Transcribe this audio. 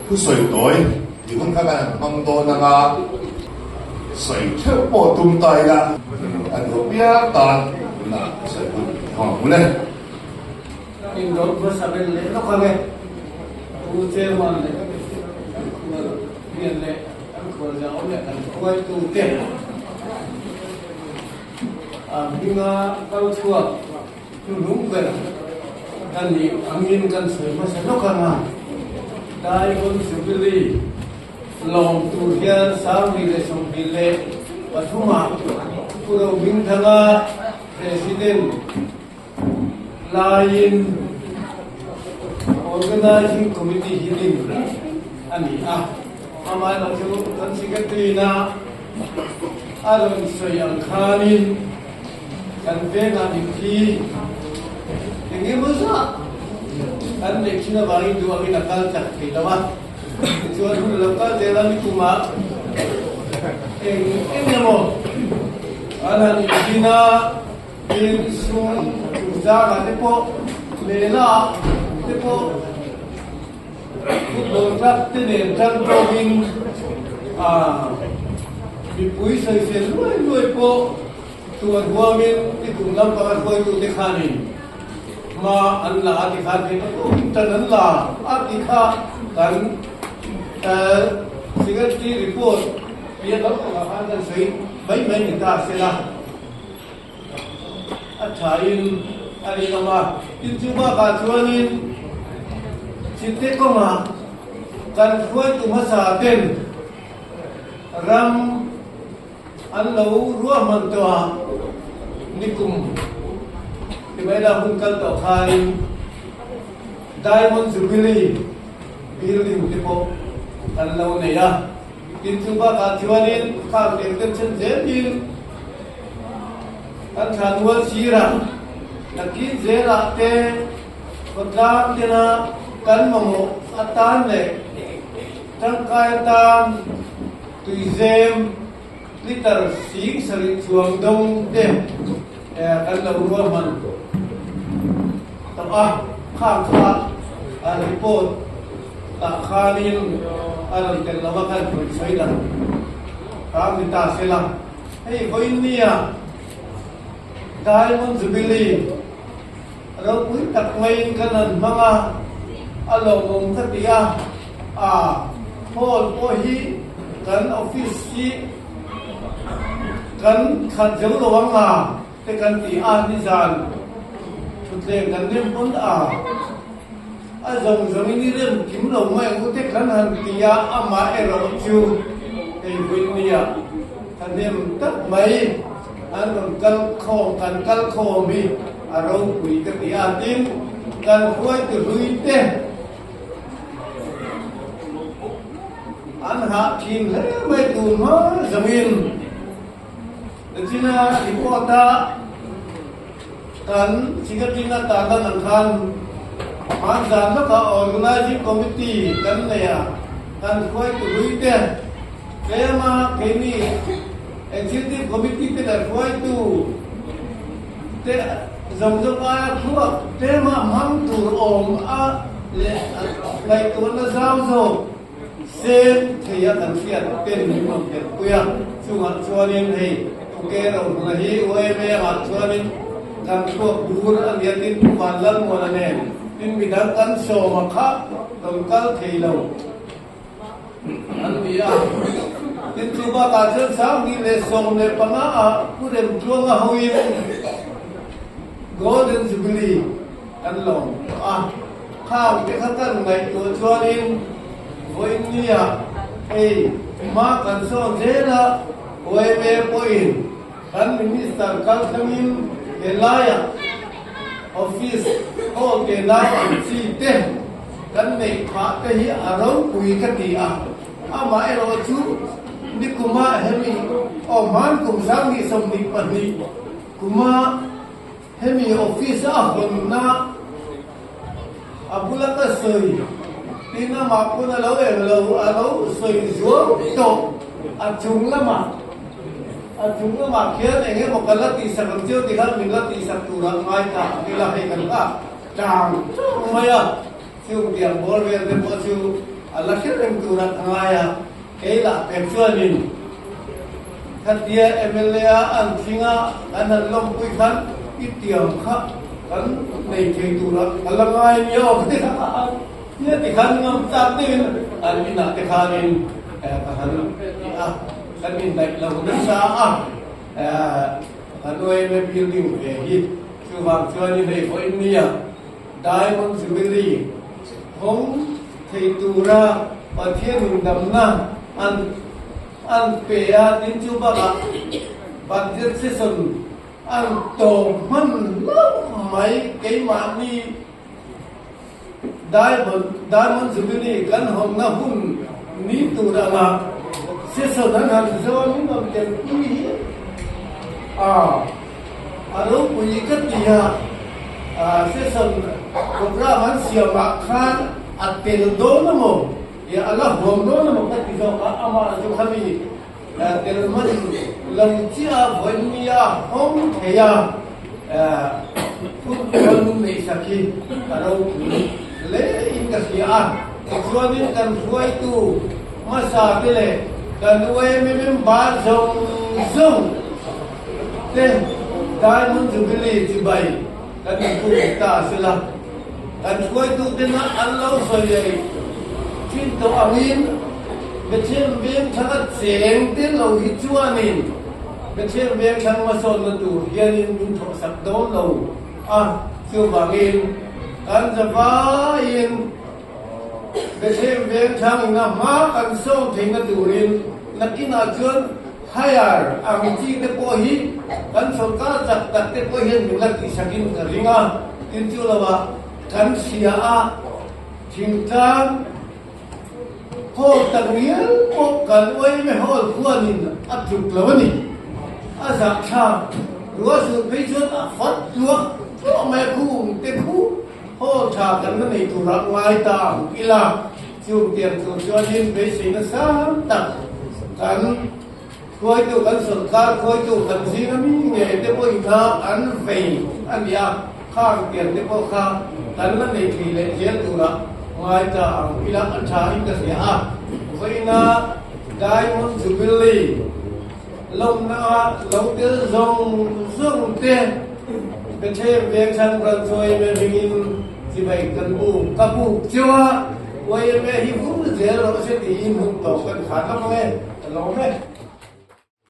Thusawi tawi tih hun kha kan han hmang dawn anga sawi theuh pawh tum ta ila a duh piang tan tunah sawi hun i hawng ang le. Indawt hmasa vel leh lawk ang e. Pu Chairman leh kan khual lian leh kan khual zau leh kan hruaitute a hminga kal chhuak hnuhnung ber kan nih angin kan sawi hmasa lawk ang a. Diamond Jubilee lawm tur hian 2023 ah Pu Rohmingthanga President laiin Organizing Committee hi din a ni a. Amaherawhchu kan Secretary-na a rawn sawi ang khanin kan vengah mitthi eng emaw zah kan neih thin avangin duh angin a kal chak thei lo a. Tichuan hun a lo kal zel a, nikumah eng eng emaw an han inbin a. Tin, sum chungchangah te pawh, lehla te pawh football club te nen tan tawkin mipui sawisel luai luai pawh tuan huamin nikum lampanga hruaitute khanin hma an la a ti khan theih tawkin tan an la a ti kha kan Secretary report piah lampangah khan kan sawi mai mai ni ta sela. A thain a rinawm a, tin chu bakah chuanin Chite kawngah kan hruaitu hmasa ten ram an lo ruahman tawh a, nikum ti mai la hun kal tawh khanin Diamond Jubilee building te pawh kan lo nei a. Tin chu bakah chuanin khang tel ten then zelin kan thlanmual sirah nakin zelah te khawtlang tena kan mamawh atan leh tangkai atan tuizem liter 7000 chuang dawng te kan lo ruahman tawh a, khang kha report tah khanin a rawn tel lo a khan rawn sawi dan hram ni ta se la, hei vawinia Diamond Jubilee ropui tak maiin kan han hmang a, a lawmawm ka ti a, a hall pawh hi kan office hi kan khat zo lo ang a te kan ti a, nizan thutthleng kan nem pawn a. A zawng zawngin i rem kim lo mai ang u te kan han ti a, amah erawh chu hei Whitney-a thahnem tak mai an rawn kal khawm, kan kal khawm hi a ropui ka ti a, tin kan hruaitu hlui te an hah thin hle mai tun hma zawngin China report-a Kan Secretary na tarlan ang khan hmanzan lawkah Organizing Committee kan nei a, kan hruaitu hlui te tlema keini Executive Committee te leh hruaitu te zawng zawng aia thluak tlema hmang tur awm a leh ngaihtuahna zau zawk sen thei a kan hriat ten min rawn telhpui a, chungah chuanin hei Phuke Rohmuna hi YMA ah chuanin kan thluak bur a nia tin Pu Vanlalmuana nen tin midang kan sawm a kha rawn kal thei lo an ni a, tin chu bakah chuan 2015 ah Pu Remtluanga hoin Golden Jubilee kan lawm tawh a. Khang te kha kan ngaihtuah chuanin vawinia hei hma kan sawn zel a, YMA pawhin kan Minister kal thlangin helaiah office hall te nau ang chi te kan neih phah te hi a ropui ka ti a, amaherawh chu nikuma hemi aw hman kum 2022 kuma Hemi office a hawnna a bula ka sawi tin amah pawn a lo eng lo, a lo sawi zuau tawh. A chung lamah, a chung lamah khian eng emaw kan la tihsak ang chiau ti khan min la tihsak turah ngai ta ang ila hei kan nghak tlang tlang mai a, chung tiang bawr vel te pawh chu. a la hre reng tura ka ngai a, kei lah pek chuanin khatia mla a an tling a kan han lawmpui khan i tiam kha kan nei thei tura ka la ngai nia aw ka ti kha a tia ti khan ngam chak deuhin an inah te khanin ka han ti a, kan indaih lo nasa a. Kan yma building ve hi chuvang chuanin hei vawiin nia Diamond Jubilee hawng thei tura Pathian indamna an an pe a tin chu bakah budget session an tawp hman hlauh mai keimahni Diamond Diamond Jubilee kan hawnna hun ni tur anga session an han zawn in rawn tel pui hi a a ropui ka ti a, session program an siam ah khan a tel dawn emaw ih a la huam dawn emaw ka ti zawk a, amah chu khami tel hman lo chiah a vawiin a hawng thei a. Phunphawn neihsak hi a ropui hle in ka hria a, tichuanin kan hruaitu hmasa te leh kan yma member zawng zawng te Diamond Jubilee chibai kan inkhung ta a sela, kan hruaitu tena an lo sawi leh thin tawh angin Bethlehem veng thlang a cheng te lo hi chuanin Bethlehem veng thlang hmasawnna tur hianin min thawhsak dawn lo a, chuvangin kan zavaiin Bethlehem veng thlang ina hma kan sawn theihna turin nakinah chuan hire ang chi te pawh hi kan sawrkar chak tak te pawh hian min la tihsakin ka ring a, tin chu lovah kan hria a, thingtlang. Hall tak rial pawh kan yma hall khuanin a tluk lo a ni. A zahthlak ruahsur phei chuan a fat tluah tluah mai a, khung te khu hall tha kan la nei turah ngai ta ang ila, chung tiang tur chuanin beisei nasa tak kan hruaitu kan sawrkar hruaitu kan zinga mi ngei te pawhin kha an vei a ni a. Khang tiang te pawh kha kan la nei thei leh zel turah ngai ta ang ila a tha in ka hria a. Vawiina Diamond Jubilee lawmna ah lo tel zawng zawng te Bethlehem Vengthlang Branch yma hmingin chibai kan buk ka buk cheu a, yma hi vur zel rawh se tiin hun tawp kan khar lam ang e, ka lawm e.